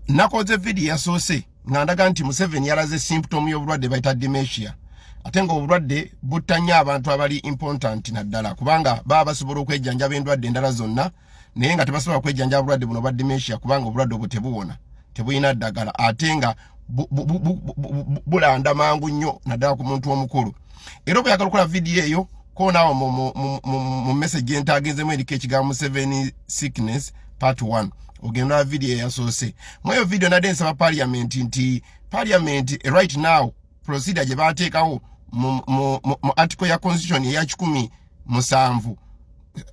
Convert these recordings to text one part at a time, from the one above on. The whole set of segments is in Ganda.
Nakoze vidiyo yasoose nga ndaga nti Museveni yalaze symptom y'obulwadde bayita dementia, ate nga obulwadde butta nnyo abantu abali important, naddala kubanga baba basobola okwejjanjaba endwadde endala zonna, naye nga tebasobola kwejjanjaba bulwadde buno bwa dementia, kubanga obulwadde obwo tebuwona, tebulina ddagala, ate nga bulanda mangu nnyo, naddala ku muntu omukulu. Era obweyagala okukola vidiyo eyo, koonaawo mu message entagenzemu eriko ekigambo "Museveni sickness part 1", ogenda vidiyo eyasoose. Mu eyo vidiyo nadde nsaba parliament nti parliament right now procedure gye bateekawo mu article ya constitution eya 107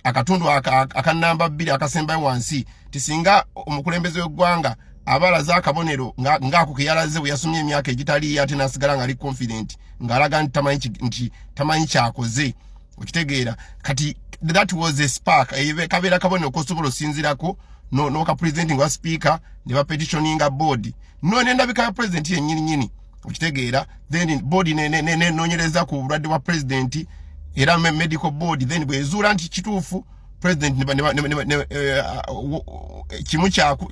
akatundu akanamba 2 akasembayo wansi, tisinga omukulembeze w'eggwanga aba alaze akabonero ng'ako ke yalaze bwe yasomye emyaka egitaliiyo, ate n'asigala ng'ali confident, ng'alaga nti tamanyi kyakoze, okitegeera? Kati that was a spark, kabeera kabonero kosobola osinzirako noka president nga speaker ne bapetitioninga board no nendabika ya president yennyini nyini, okitegeera? Then board nenoonyereza ku bulwadde bwa president, era medical board. Then bwezuula nti kituufu president,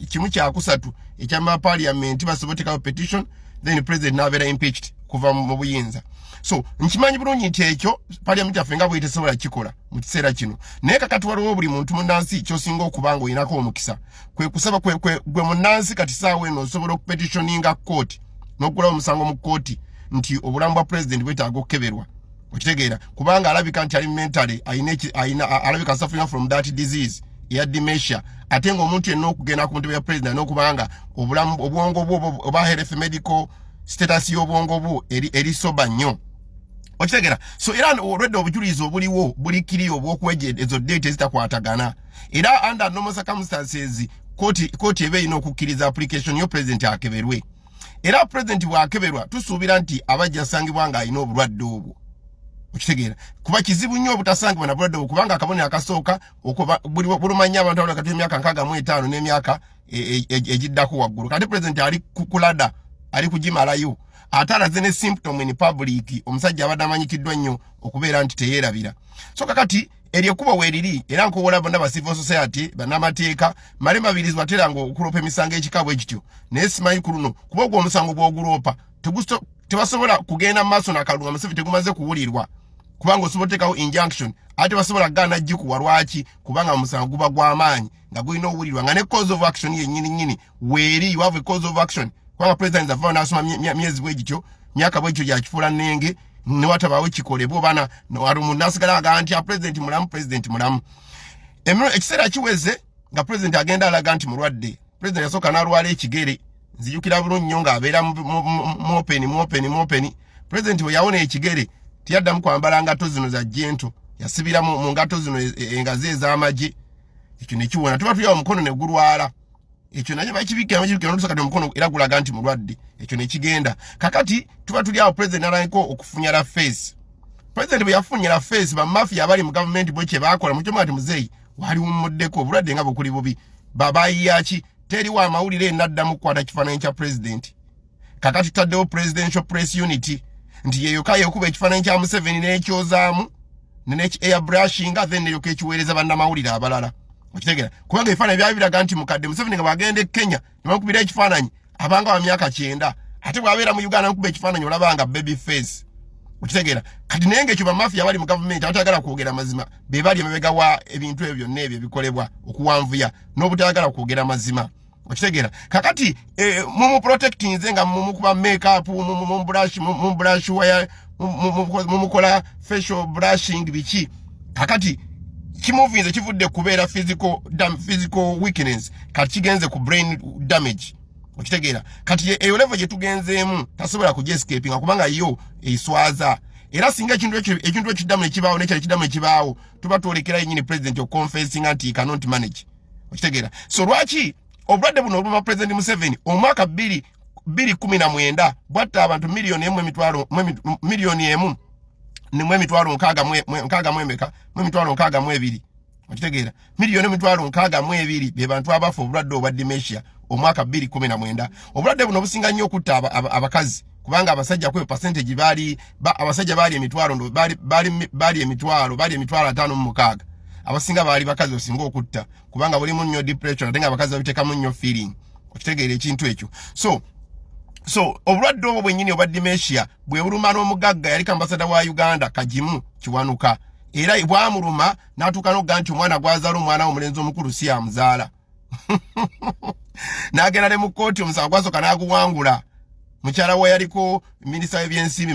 kimu kyakusatu ekyama parliament basobola otekawo petition, then president n'abeera impeached kuva mu buyinza. So nkimanyi bulungi nti ekyo parliament yaffe nga bwitesobola kikola mu kiseera kino, naye kakati waliwo buli muntu munnansi kyosinga okuba nga olinako omukisa kwe kusaba gwe munnansi. Kati saawa eno osobola okupetitioninga kooti n'okugulawo omusango mu kooti nti obulamu bwa president bwetaaga okukeberwa, okitegeera? Kubanga alabika nti ali mentally ayina alabika suffering from that disease eya dementia, ate ng'omuntu yenna okugenda ku ntebe ya president n'okubanga obulamu obwongo bwo oba health medical status y'obwongo bwo eri soba nnyo, okitegeera? So era olwedde obujulizi obuliwo buli kiri obw'okuweja ezo date ezitakwatagana, era under normal circumstances kooti eba erina okukkiriza application yo president akeberwe. Era president bw'akeberwa, tusuubira nti abajja asangibwa ng'alina obulwadde obwo, okitegeera? Kuba kizibu nnyo obutasangibwa na bulwadde obwo, kubanga akabonero akasooka bulumanya abantu abali wakati w'emyaka 65 n'emyaka egiddako waggulu. Kati president ali ku ladder, ali kugimalayo, ate alaze ne symptom in public, omusajja abadde amanyikiddwa nnyo okubeera nti teyeerabira. So kakati eryo ekkubo weeriri, era nkowola bonna ba civil society, bannamateeka male mabirizi bateranga okulopa emisango ekika bwe kityo, naye simanyi ku luno, kuba ogwo omusango gw'oguloopa tebasobola kugenda mu maaso nakalunga Museveni tegumaze kuwulirwa, kubanga osobola oteekawo injunction ate tebasobola kugaana gikuwa. Lwaki? Kubanga omusango guba gw'amaanyi nga gulina owulirwa nga ne cause of action yennyini nnyini weeri. You have a cause of action, kubanga president avaawo n'asoma myezi bwe gityo, myaka bwe gityo gyakifuula nnenge, newatabaawo kikolebwa oba nasigala agamba nti president mulamu, president mulamu. Ekiseera kiweze nga president agenda alaga nti mulwadde. President yasooka n'alwala ekigere, nzijukira bulungi nnyo ng'abeera mu open, mu open, mu open. President bwe yawona ekigere teyaddamu kwambala ngato zino za gentle, yasibira mu ngato zino engazi ez'amagye. Ekyo ne kiwona. Tuba tuli awo, omukono ne gulwala, ekyo nakyo bakibikira, bakibikira notusa kati omukono era gulaga nti mulwadde, ekyo ne kigenda. Kakati tuba tuli awo, president n'alabika okufunyala face. President bwe yafunyala face, bamafia abali mu gavumenti bwe kye baakola mukyoma nti muzeeyi waliwummuddeko obulwadde nga bukuli bubi, babayiyaki teriwo amawulire enaddamu kukwata kifaananyi kya president. Kakati tutaddewo presidential press unit nti yeyoka yekuba ekifaananyi kya Museveni n'ekyozaamu neki air brushing, then neryoka ekiweereza bannamawulire abalala, okitegeera? Kubanga ebifaananyi byaba biraga nti mukadde Museveni nga bwagenda e Kenya ne bamukubira ekifaananyi abanga wa myaka 90, ate bw'abeera mu Uganda nkuba ekifaananyi olabanga baby face, okitegeera? Kati naye ngaekyo bamafia abali mu gavumenti abatayagala kwogera mazima be bali emabega wa ebintu ebyo byonna ebyo ebikolebwa okuwanvuya n'obutayagala kwogera mazima, okitegeera? Kakati mumuprotectinze nga mumukuba makeup, mumubrush waya, mumukola facial brushing, biki. Kakati kimuvinze kivudde kubeera physical weakness, kati kigenze ku brain damage, okitegeera? Kati eyo level gye tugenzeemu tasobola kugyescapinga, kubanga yo eswaza. Era singa ekintu ekiddamu nekibaawo nekyalo ekiddamu nekibaawo, tuba twolekera yenyini president oconfessinga nti he cannot manage, okitegeera? So lwaki obulwadde buno obuluma President Museveni omwaka 2019 bwatta abantu 1 million emitwalo 1 million nemu emitwalo nkaaga mu emeka, mu emitwalo 62, okitegeera? 62 million be bantu abafa obulwadde obwa dementia omwaka 2019. Obulwadde buno businga nnyo okutta abakazi, kubanga abasajja kweyo percentage baali abasajja baali emitwalo baali emitwalo 56, abasinga baali bakazi. Osinga okutta kubanga bulimu nnyo depression, ate nga abakazi babiteekamu nnyo feeling. Okitegeera ekintu ekyo? So obulwadde obwo bwennyini obwa dementia bwe buluma n'omugagga yaliko ambasada wa Uganda, Kagimu Kiwanuka, era bwamuluma n'atuuka n'okugamba nti omwana gwazaala, omwana omulenzi omukulu, si yamuzaala, n'agenda ne mu kkooti. Omusango gwasooka n'aguwangula. Mukyala we yaliko minisita w'ebyensimbi,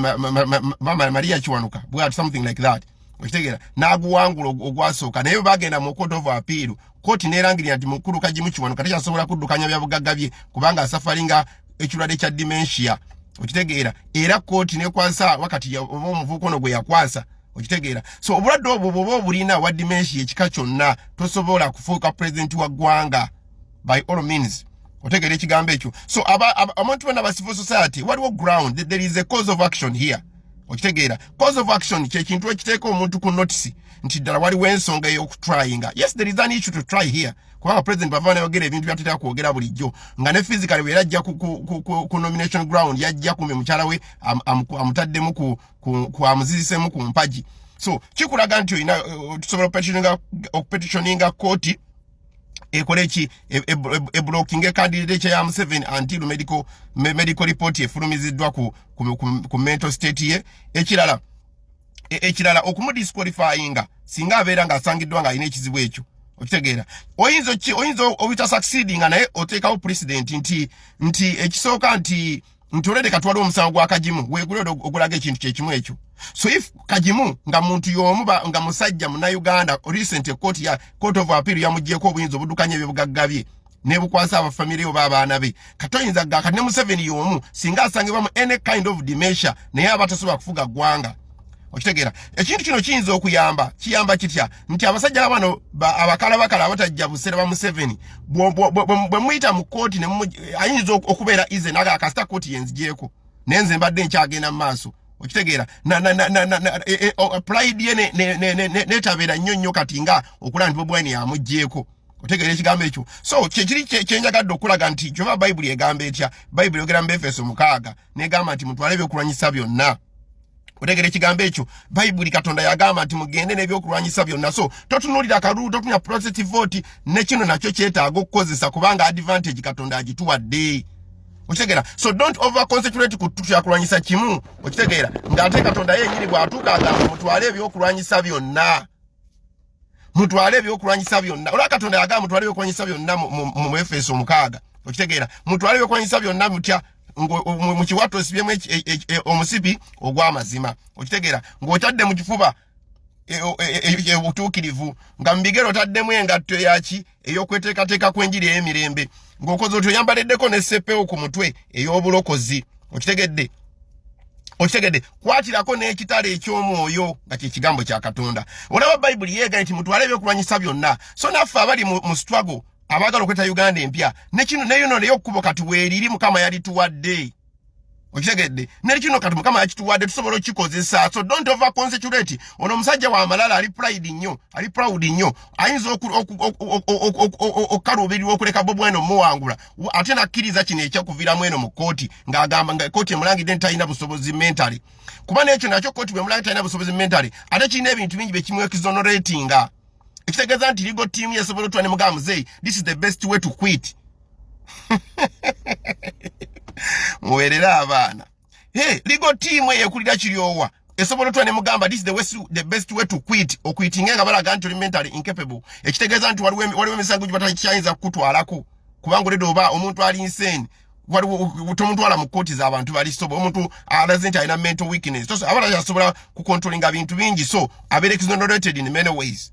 Mama Maria Kiwanuka, bwati, something like that. Okitegeera? N'aguwangula ogwasooka, naye bagenda mu Court of Appeal, kooti neerangirira nti mukulu Kagimu Kiwanuka tekyasobola kuddukanya byabugagga bye kubanga asufferinga ekirwadde kya dementia. Okitegeera? Era kooti nekwasa wakati oba omuvubuka ono gwe yakwasa. Okitegeera? So obulwadde obwo bwoba obulina wa dementia ekika kyonna, tosobola kufuuka pulezidenti wa ggwanga by all means. Otegeera ekigambo ekyo? So abantu bonna ba civil society, waliwo ground, there is a cause of action here. Okitegeera? Cause of action kyekintu ekiteeka omuntu ku notice nti ddala waliwo ensonga ey'okutryinga. Yes, there is an issue to try here, kubanga president bava nayogera ebintu byatera kwogera bulijjo, nga ne physically bwe yajja ku nomination ground, yajja kumbe mukyala we amutaddemu ku amuzizisemu ku mpagi. So kikulaga nti olina tusobola okupetitioninga kooti ekole ki? Eblockinga candidature ya Museveni until medical report efulumiziddwa ku mental state ye. Ekirala, okumudisqualifyinga singa abeera ng'asangiddwa ng'alina ekizibu ekyo. Okitegeera? Oyinza obita succeedinga, naye oteekawo precedent nti ekisooka nti olede katwala omusango gwa Kagimu weegule ogulaga ekintu kyekimu ekyo. So if Kagimu nga muntu y'omu, nga musajja Munnayuganda, recent court ya Court of Appeal yamugyeko obuyinza obuddukanya ebyobugagga bye nebukwasa abafamire oba abaana be, katoyinza ga kati ne Museveni y'omu singa asangibwa mu any kind of dementia, naye aba tasobola kufuga ggwanga. Okitegeera? Ekintu kino kiyinza okuyamba. Kiyamba kitya? Nti abasajja bano abakalabakala abatajja buseera ba Museveni, bwe muyita mu kooti, ayinza okubeera easy naga kasita kooti yenzigyeko, naye nze mbadde nkyagenda mu maaso. Okitegeera? Pride ye netabeera nnyo nnyo kati nga okulaba nti Bobi Wine yamugyeko. Otegeera ekigambo ekyo? So kyekiri kyenjagadde okulaga nti kyova Bayibuli egamba etya? Bayibuli eyogera mu Befeso 6, negamba nti mutwale ebyokulwanyisa byonna. Otegera ekigambo ekyo? Bayibuli, Katonda yagamba nti mugende n'ebyokulwanyisa byonna. So totunuulira akalulu, totunya protest vote, ne kino nakyo kyetaaga okukozesa, kubanga advantage Katonda agituwadde. Okitegeera? So don't over concentrate ku kyakulwanyisa kimu. Okitegeera? Ng'ate Katonda yenyini bw'atuuka agamba mutwale ebyokulwanyisa byonna, mutwale ebyokulwanyisa byonna. Olwa Katonda yagamba mutwale ebyokulwanyisa byonna mu Efeso 6. Okitegeera? Mutwale ebyokulwanyisa byonna mutya? Mu kiwato osibyemu omusipi ogw'amazima. Okitegeera? Ng'otadde mu kifuba obutuukirivu, nga mu bigere otaddemu engatto eyaki? Ey'okweteekateeka kw'enjiri ey'emirembe. Ng'okoze otyo, oyambaliddeko ne sepewo ku mutwe ey'obulokozi. Okitegedde? Okitegedde? Kwatirako n'ekitala eky'omwoyo, nga kye kigambo kya Katonda. Olaba Bayibuli yeega nti mutwale ebyokulwanyisa byonna. So naffe abali mu struggle, abaagala okweta Uganda empya, nekino neyono naye okkubo kati weeriri, Mukama yalituwadde. Okitegedde? Neri kino kati Mukama yakituwadde, tusobola okukikozesa. So don't over concentrate. Ono omusajja wa malala, ali pride nnyo, ali proud nnyo, ayinza okukaluubirirwa okuleka Bobi Wine omuwangula, ate nakkiriza kino ekyokuviramu eno mu kooti, ng'agamba nga kooti emulangidde nti talina busobozi mentally. Kuba n'ekyo nakyo kooti bwemulangi talina busobozi mentally, ate kirina ebintu bingi byekimu exoneratinga, ekitegeeza nti legal team yesobola otwa ne mugamba, "Muzeeyi, this is the best way to quit." Muweerere abaana. Hey, legal team eyo ekulira Kiryowa esobola otwa ne mugamba, "This is the best way to quit." Okwitinga nga balaga nti oli mentally incapable, ekitegeeza nti waliwo emisango gye kukutwalako, kubanga oleda oba omuntu ali insane, waliwo tomutwala mu kooti z'abantu bali sober. Omuntu alaze nti alina mental weakness, aba tasobola kucontrollinga bintu bingi, so abeera exonerated in many ways.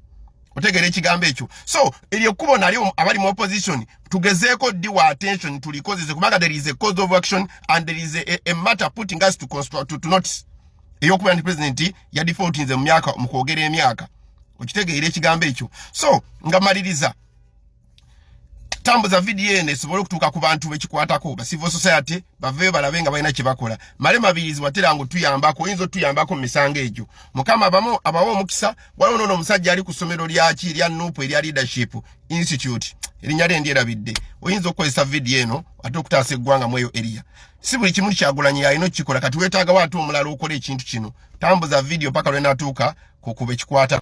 Otegeera ekigambo ekyo? So eryo ekkubo nalyo, abali mu opposition, tugezeeko ddiwa attention, tulikozese, kubanga there is a cause of action and there is a matter putting us to construct to notice ey'okubeera nti president yadefaultinze mu myaka, mu kwogera emyaka. Okitegeera ekigambo ekyo? So nga maliriza, tambuza vidiyo eno esobole okutuuka ku bantu bekikwatako, ba civil society baveeyo balabe nga balina kye bakola. Male Mabirizi watera nga otuyambako, oyinza otuyambako mu misango egyo. Mukama abamu abawe omukisa. Waliwo noono omusajja ali ku ssomero lyaki erya NUP, erya Leadership Institute, erinnya lye ndyerabidde. Oyinza okukozesa vidiyo eno ate okutaasa eggwanga mu eyo area. Si buli kimu Kyagulanyi alina okukikola, kati weetaagawo ate omulala okola ekintu kino. Tambuza vidiyo paka lwenatuuka ku bekikwata.